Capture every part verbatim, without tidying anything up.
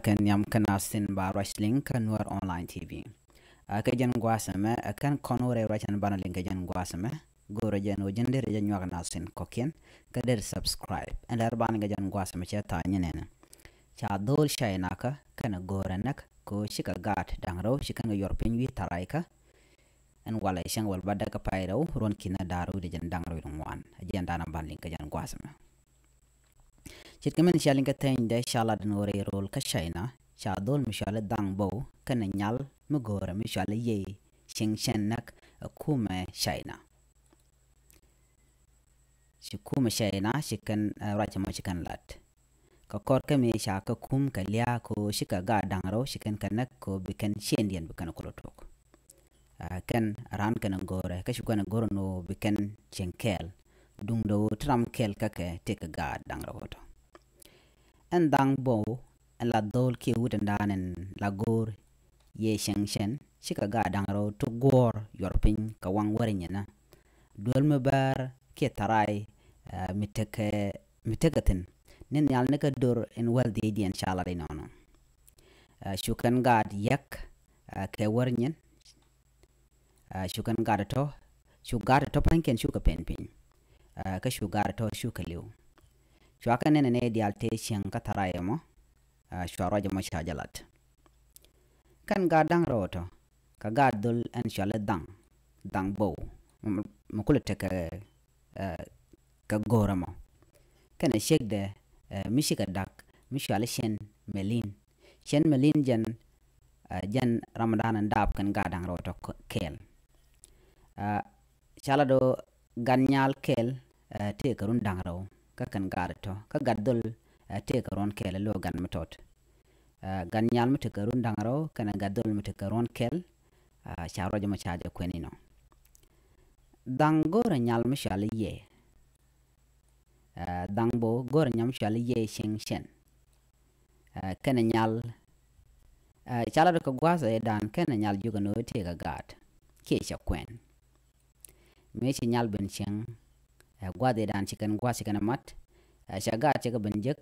kɛn nhiam kä naath tin ba ruac liŋ kä Nuɛr Online T V. Ɛ kɛ jɛn gua̱a̱th ɛmɛ, ɛ kɛn kɔn wä rɛy ruac ɛn banɛ liŋ kɛ jɛn gua̱a̱th ɛmɛ. Go̱o̱rä jɛn ɣöö ji̱n derɛ jɛ nyuak naath tin kɔ̱kiɛn kä derɛ subscribe. Ɛn lɛr banɛ kɛ jɛn gua̱a̱th ɛmɛ cɛ tha̱a̱ŋ nyinɛnɛ. Ca dho̱o̱l China kä kɛnɛ go̱o̱rä näk kɛ ɣöö cikɛ gaat da̱ŋ rɛw ci kɛn kɛ yuɔr piny wi̱i̱ tharac kä. Ɛn walɛ cäŋ wäl bädäk kä pay rɛw ruɔ̱n ki̱n da̱ŋ rɛw wi̱cdɛ jiɛn da̱ŋ rɛw wi̱cdɛ ŋuan. Ɛ jɛn da̱a̱n a ban liŋ kɛ jɛn gua̱a̱th ɛmɛ. Ce̱tkɛ min cia liŋ kä theny dee ca lat ni ɣöö rɛy rööl kä China ca dho̱o̱l mi cɔal i̱ Dhang Bo kɛnɛ nyal mi go̱o̱rä mi cɔal i̱ Ye Chingchen näk ɛ kumɛ China. Ci kumɛ China ci kɛn, ɛ, ruac ɛmɔ ci kɛn lat. Kɛ kɔr kä mëë ca kɛ kum kɛ lia̱a̱ kɛ ɣöö cikɛ gaat da̱ŋ rɛw ci kɛn kɛ näk kɛ ɣöö bi kɛn ciëŋdiɛn bi kɛn kulɛ tok. Ɛ, kɛn raan kɛn go̱o̱rɛ kä ci kuɛn go̱o̱rä ni ɣöö bi kɛn cieŋ kɛɛl. Duundɛ ɣöö ti ram kɛl kä kɛ tëëkɛ gaat da̱ŋ rɛw tɔ. Ɛn Dhang Bo ɛn la dho̱o̱l kiɛ wut ɛn da̱a̱n ɛn la go̱o̱r Ye Chingchen cikɛ gaat da̱ŋ rɛw ti guɔ̱ɔ̱r yuɔr piny kɛ waŋ wäri nyinä. Duel mi bäär kiɛ tharac, ɛ, mi tekɛ, mi tekɛ thi̱n ni nhial ni kä do̱r in wäl dhiecdiɛn ca lat inɔnɔ. Ɛ, cu kɛn gaat yäk, ɛ, kɛ wär nyin. Ɛ, cu kɛn gaat tɔ̱, cu gaat tɔ̱ pa̱nykiɛn cukɛ pen piny. Ɛ, kä cu gaat tɔ̱ cukɛ li̱w. Cua kɛn nɛnɛ nɛy diaal tëë cieŋ kä tharac ɛmɔ. Ɛ, cua ruac ɛmɔ ca jɛ lat. Kɛn gaat da̱ŋ rɛw tɔ̱ kɛ gaat dhol ɛn cɔal i̱ Dhang, Dhang Bo. Mi, mi kulɛ tekɛ, ɛ, kɛ go̱o̱rä mɔ. Kɛnɛ ciekdɛ, ɛ, mi cikɛ da̱k mi cɔal i̱ Chen Melin. Chen Melin jɛn, ɛ, jɛn ram dan in daap kɛn gaat da̱ŋ rɛw tɔ̱ kɛɛl. Ɛ, ca lat ɣöö gat nyal kɛɛl, ɛ, tëëkɛ run da̱ŋ rɛw kä kɛn gaat tɔ̱ kä gat dhol, ɛ, tëëkɛ ruɔ̱n kɛɛl ɛ lo̱ gat mi tɔt. Ɛ, gat nyal mi tekɛ run da̱ŋ rɛw kɛnɛ gat dhol mi tekɛ ruɔ̱n kɛl, ɛ, ca ruac ɛmɔ ca jɛ kuɛn inɔ. Dhang go̱o̱rä nyal mi cɔal i̱ Ye. Ɛ, Dhang Bo go̱o̱rä nyal mi cɔal i̱ Ye Chingchen. Ɛ, kɛnɛ nyal, ɛ, ca lat kɛ gua̱a̱th ɛ dan kɛnɛ nyal jiök ɛn ɣöö tëëkɛ gaat kiɛ cɛ kuɛn. Mëë ci nyal ben cieŋ, ɛ, gua̱thidan ci kɛn gua̱th ci kɛn ɛ mat, ɛ, cɛ gaat cɛ kɛ ben jek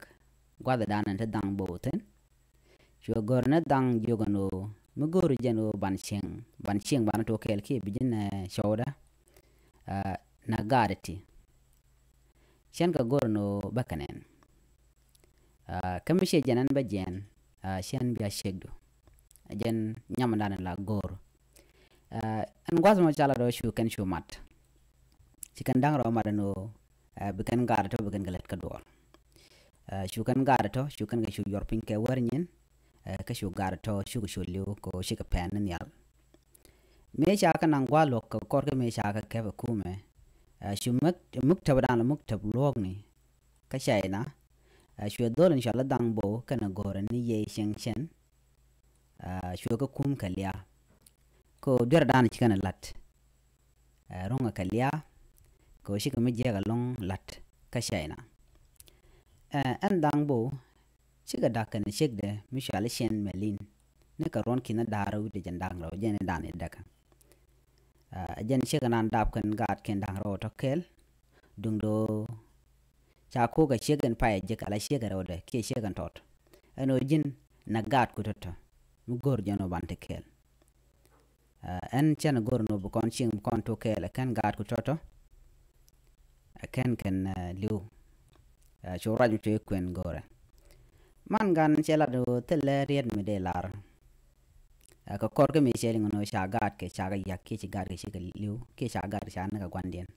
gua̱thidan ɛn te Dhang Bo thi̱n. Cuɛ gör ni Dhang jiök ɛn ɣöö mi go̱o̱ri jɛn ɣöö ban cieŋ, ban cieŋ ban tok kɛɛl kiɛ bi ji̱n, ɛ, cɔwdä, ɛ, nä gaat ɛ ti. Cɛn kɛ go̱r ɛn ɣöö bä kɛ nɛn. Ɛ, kä mi ciɛ jɛn ɛn bä jiɛn, ɛ, cɛn bia ciekdu. Ɛ jɛn nyamdan la go̱r. Ɛ, ɛn gua̱th mɔ ca lat ɣöö cu kɛn cu mat. Ci kɛn da̱ŋ rɛw mat ɛn ɣöö, ɛ, bi kɛn gaat tɔ̱ bi kɛn kɛ lät kä duɔl. Ɛ, cu kɛn gaat tɔ̱ cu kɛn kɛ cu yuɔr piny kɛ wär nyin. Ɛ, kä cu gaat tɔ̱ cukɛ cu li̱w kɛ ɣöö cikɛ pɛn ni nhial. Mëë ca kɛ naŋ gua̱a̱th luɔ̱k kɛ kɔr kä mëë ca kɛ kɛp ɛ kumɛ. Ɛ, cu muk, muktäp dan la muktäp luɔ̱ɔ̱kni. Kä China, ɛ, cuɛ dhol in cɔal i̱ Dhang Bo kɛnɛ go̱o̱rä ni Ye Chingchen, ɛ, cuɛ kɛ kum kɛ lia̱a̱. Kɛ ɣöö duer dan ci kɛn ɛ la̱t. Ɛ, ro̱ŋɛ kɛ lia̱a̱, kɛ ɣöö cikɛ mi jiɛɛk ɛlɔ̱ŋ la̱t kä China. Ɛ, ɛn Dhang Bo, cikɛ da̱k kɛnɛ ciekdɛ mi cɔal i̱ Chen Melin. Ni kɛ ruɔ̱n ki̱n da̱ŋ rɛw wi̱cdɛ jiɛn da̱ŋ rɛw jɛn in dan in däkä. Ɛ, jɛn ciekɛ nan dap kɛn gaat kɛn da̱ŋ rɛw tɔ̱ kɛɛl. Duŋdɛ ɣöö ca kokɛ ciek in pay jek ala ciek in rɛwdɛ kiɛ ciek in tɔt. Ɛn ɣöö ji̱n nä gaatku tɔ̱tɔ̱ mi go̱r jɛn ɣöö ban te kɛɛl. Ɛ, ɛn cɛn go̱r nɔ bi kɔn cieŋ bi kɔn tok kɛɛl ɛ kɛn gaatku tɔ̱tɔ̱. Ɛ kɛn kɛn, ɛ, li̱w. Ɛ, cu ruac mi cuɛ kuɛn go̱rɛ. Man gan cɛ lat ɣöö thilɛ riet mi dee lar. Ɛ, kɛ kɔr kä mi cɛ liŋ nɔ ca gaat kɛ ca kɛ yak kiɛ ci gaat kɛ ci kɛ li̱w kiɛ ca gaat kɛ ca ni kɛ guandiɛn.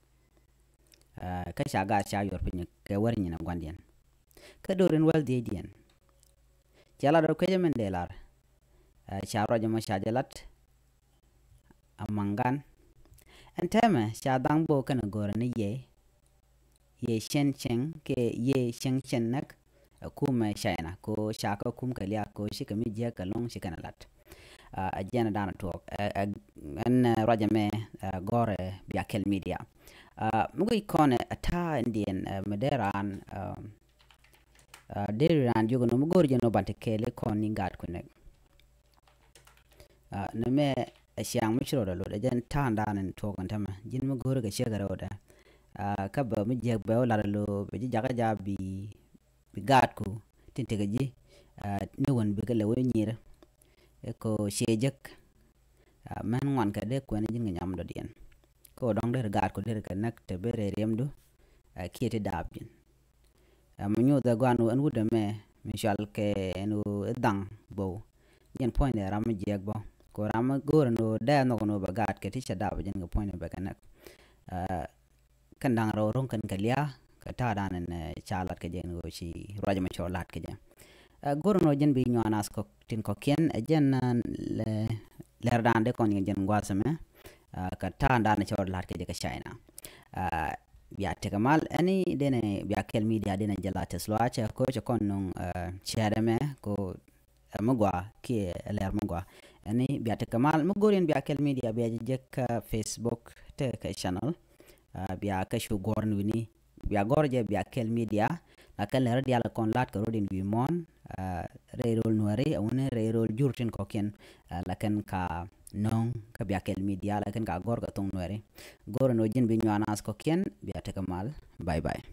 Ɛ, kä ca gaat ca yuɔr piny kɛ wär nyin ɛ guandiɛn. Kä do̱r in wäl dhiecdiɛn. Ca lat ɔ kuecä min dee lar. Ɛ, ca ruac ɛmɔ ca jɛ lat. A maŋgan. Ɛn tɛmɛ ca Dhang Bo kɛnɛ go̱rä ni Ye. Ye Chingchen kɛ Ye Chingchen näk. Ɛ kumɛ China ko ca kɛ kum kɛ liak ko cikɛ mi jiäk kɛ lɔŋ ci kɛnɛ lat. Ɛ, ɛ jɛn ɛ danɛ tuɔɔk. Ɛ, ɛ, ɛn, ɛ, ruacɛ mɛ, ɛ, gɔrɛ bia kɛl media. Ɛ, mi guic kɔnɛ ɛ ta̱a̱ ɛndiɛn, ɛ, mi dee raan, ɛ, ɛ, dee raan jiök ɛn ɣöö mi go̱o̱r jɛ nɔ ban te kɛɛl i̱ kɔn ni gaat kui̱ nɛk. Ɛ, nɛmɛ ɛ ciaŋ mi ci rɔɔdɛ lot ɛ jɛn ta̱a̱ ɛn danɛ tuɔɔk ɛn tɛmɛ ji̱n mi go̱o̱r kɛ ciek ɛ rɛwdɛ. Ɛ, kä bɛ mi jiäk bɛ wä lat ɛ lo̱o̱ bɛ ji̱ jakä jaak bi bi gaatku tin tekɛ ji̱, ɛ, Ni wen bikɛ lɛ wee nyir ɛ ko ciɛ jek. Mɛn ŋuan kɛ dee kuɛn ji̱n kɛ nyam dɔ̱diɛn. Ko dɔ̱ŋ der gaat ko der kɛ näk te ber ɛ riɛmdu kiɛ ti daap ji̱n. Mɛ nyuuth ɛ gɔan ɛn wut ɛmɛ mi cual kɛ ɛn ɣöö ɛ dhaŋ bow. Jɛn puɔ̱nydɛ ram mi jiɛk bä ko ram mi go̱o̱r ɛn ɣöö dee nhɔk ɛn ɣöö bɛ gaat kɛ ti cɛ daap ji̱n kɛ puɔ̱nydɛ bɛ kɛ näk. Kɛn da̱ŋ rɛw ro̱ŋ kɛn kɛ lia̱a̱ kɛ ta̱a̱ da̱a̱n ɛn ca lat kɛ jɛ ɛn ɣöö ci ruac ɛmɛ cɔ lat kɛ jɛ. Go̱r ɛn ɣöö jɛn bi nyuan ath kɔk tin kɔ̱kiɛn ɛ jɛn lɛr da̱a̱n dee kɔn yɛn jɛn gua̱th ɛmɛ kɛ ta̱a̱ da̱a̱n cɔ lat kɛ jɛ kɛ China. Bia tekɛ mal ɛni denɛ bia kɛl media denɛ jɛ la tɛth luaacɛ ko cɛ kɔn nuŋ cɛɛt ɛmɛ ko mi gua kiɛ lɛr mi gua. Ɛni bia tekɛ mal mi go̱r yɛn bia kɛl media bia jɛ jɛ kä Facebook te kɛ channel. Bia kä cu guɔ̱r ni wi̱ni bia gɔr jɛ bia kɛl media. La kɛl lɛr dial kɔn lat kɛ rot in wi̱i̱ muɔ̱ɔ̱n rɛy rol nuɛri a wuni rɛy rol jur tin kɔ̱kiɛn. La kɛn ka no̱o̱ŋ kä bia kɛl media la kɛn ka gɔr kɛ thoŋ nuɛri. Go̱r in ɔ ji̱n bi nyuan ath kɔ̱kiɛn bia tekɛ mal. Bye bye.